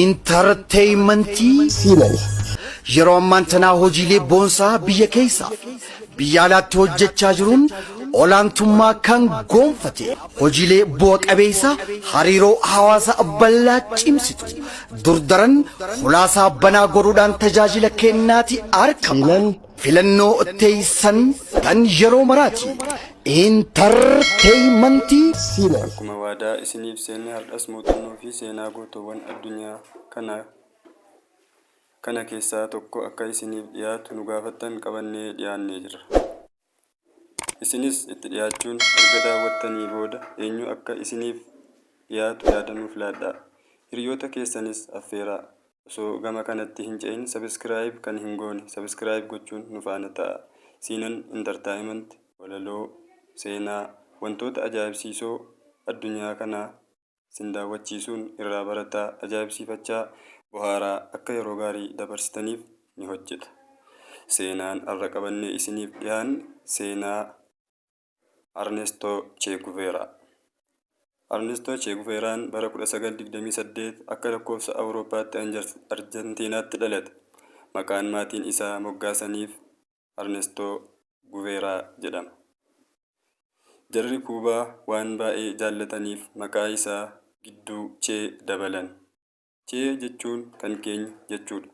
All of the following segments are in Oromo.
Intarteeymentii Siinani. Yeroo ammaan tanaa hojiilee boonsaa biyya keessaa biyya alaatti hojjechaa jiruun olaantummaa kan goonfate, hojiilee bu'a qabeessa hariiroo hawaasa bal'aa cimsitu durdaran hulaasaa banaa godhuudhaan tajaajila kennaati argama. Siinan. Filannoo teessan tan yeroo maraati. Intarteeymentii Siinani. Akkuma waadaa isiniif seenne, har'as muuxannoo fi seenaa gootowwan addunyaa kana keessaa tokko akka isiniif dhiyaatu nu gaafattan qabannee dhiyaannee jirra. Isinis itti dhiyaachuun erga daawwattanii booda eenyu akka isiniif dhiyaatu yaada nuuf laadhaa. Hiriyoota keessanis affeeraa. Osoo gama kanatti hin ce'in subscribe kan hin goone subscribe gochuun nu faana ta'aa. Siinan Entertainment walaloo, seenaa, wantoota ajaa'ibsiisoo addunyaa kanaa sin daawwachiisuun irraa barataa, ajaa'ibsiifachaa, bohaaraa akka yeroo gaarii dabarsitaniif ni hojjeta. Seenaan har'a qabannee isiniif dhiyaanne seenaa Arnestoo Che Guveeraa. Arnestoo Che Guveeraan bara 1928 akka lakkoofsa Awurooppaatti Arjentiinaatti dhalate. Maqaan maatiin isaa moggaasaniif Arnestoo Guveeraa jedhama. Jarri Kuubaa waan baay'ee jaallataniif maqaa isaa gidduu Che dabalan. Che jechuun kan keenya jechuudha.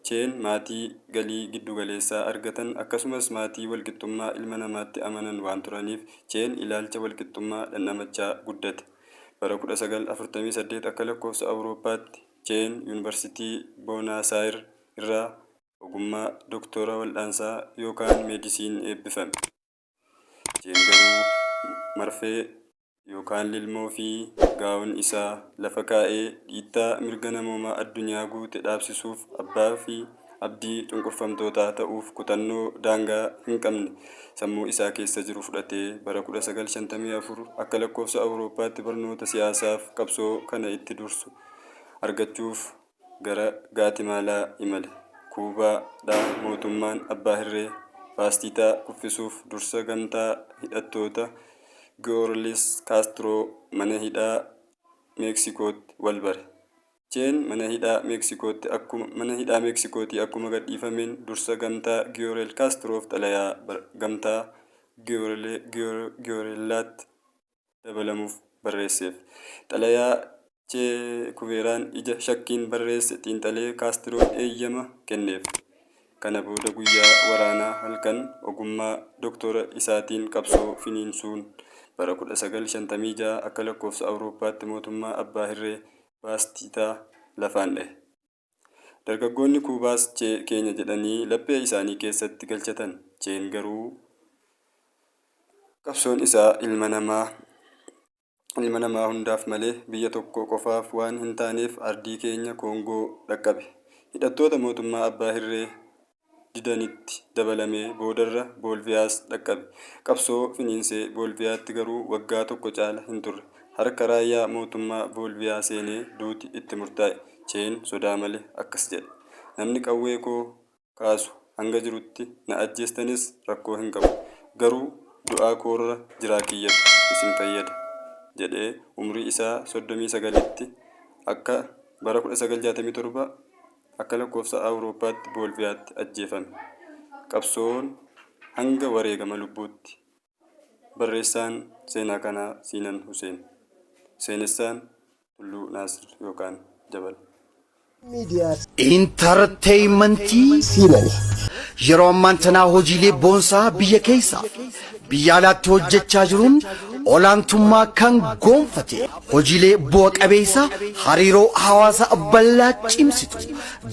Cheen maatii galii giddugaleessaa argatan akkasumas maatii walqixxummaa ilma namaatti amanan waan turaniif Cheen ilaalcha walqixxummaa dhandhamachaa guddate. Bara 1948 akka lakkoofsa Awurooppaatti Cheen Yuunivarsiitii Boonaasaayir irraa ogummaa doktora waldhaansaa yookaan meedisiin eebbifame. Cheen garuu marfee yookaan lilmoo fi gown isaa lafa kaa'ee dhiittaa mirga namoomaa addunyaa guute dhaabsisuuf, abbaa fi abdii cunqurfamtootaa ta'uuf kutannoo daangaa hin qabne sammuu isaa keessa jiru fudhatee bara 1954 akka lakkoofsa Awurooppaatti barnoota siyaasaaf qabsoo kana itti dursu argachuuf gara Gaatimaalaa imale. Kuubaa dhaa mootummaan abbaa hirree Baastiitaa kuffisuuf dursa gamtaa hidhattoota Gi'oorlis Kaastiroo mana hidhaa Meeksikootti wal bare. Cheen mana hidhaa Meeksikootti akkuma mana hidhaa Meeksikootii akkuma gadhiifameen dursa gamtaa Gi'oorel Kaastiroof xalayaa gamtaa Gi'oorellaatti dabalamuuf barreesseef. Xalayaa Chee Kuveeraan ija shakkiin barreesse xiinxalee Kaastiroon eeyyama kenneef. Kana booda guyyaa waraanaa halkan ogummaa doktora isaatiin qabsoo finiinsuun bara 1956 akka lakkoofsa Awurooppaatti mootummaa abbaa hirree Baastiitaa lafaan dhahe. Dargaggoonni Kuubaas Chee keenya jedhanii laphee isaanii keessatti galchatan. Cheen garuu qabsoon isaa ilma namaa hundaaf malee biyya tokko qofaaf waan hin taaneef ardii keenya Koongoo dhaqqabe. Hidhattoota mootummaa abbaa hirree didanitti dabalamee boodarra Boolviyaas dhaqqabe. Qabsoo finiinsee Boolviyaatti garuu waggaa tokko caala hin turre. Harka raayyaa mootummaa Boolviyaa seenee duuti itti murtaa'e. Cheen sodaa malee akkas jedhe: "Namni qawwee koo kaasu hanga jirutti na ajjeestanis rakkoo hin qabu. Garuu du'aa koorra jiraa kiyyatu isin fayyada" jedhee umrii isaa 39tti akka bara 1967 akka lakkoofsa Awurooppaatti Boolviyaatti ajjeefame. Qabsoon hanga wareegama lubbuutti. Barreessaan seenaa kanaa Siinan Huseen. Seenessaan Tulluu Naasir yookaan Jabal. Miidiyaa Intarteeymentii Siinani. Yeroo ammaan tanaa hojiilee boonsaa biyya keessaa biyya alaatti hojjechaa jiruun olaantummaa kan goonfate, hojiilee bu'a qabeessa hariiroo hawaasa bal'aa cimsitu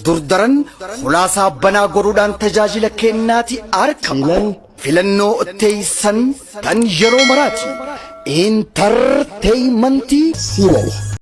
durdaran hulaasaa banaa godhuudhaan tajaajila kennaati argama. Siinan. Filannoo teessan tan yeroo maraati. Intarteeymentii Siinani.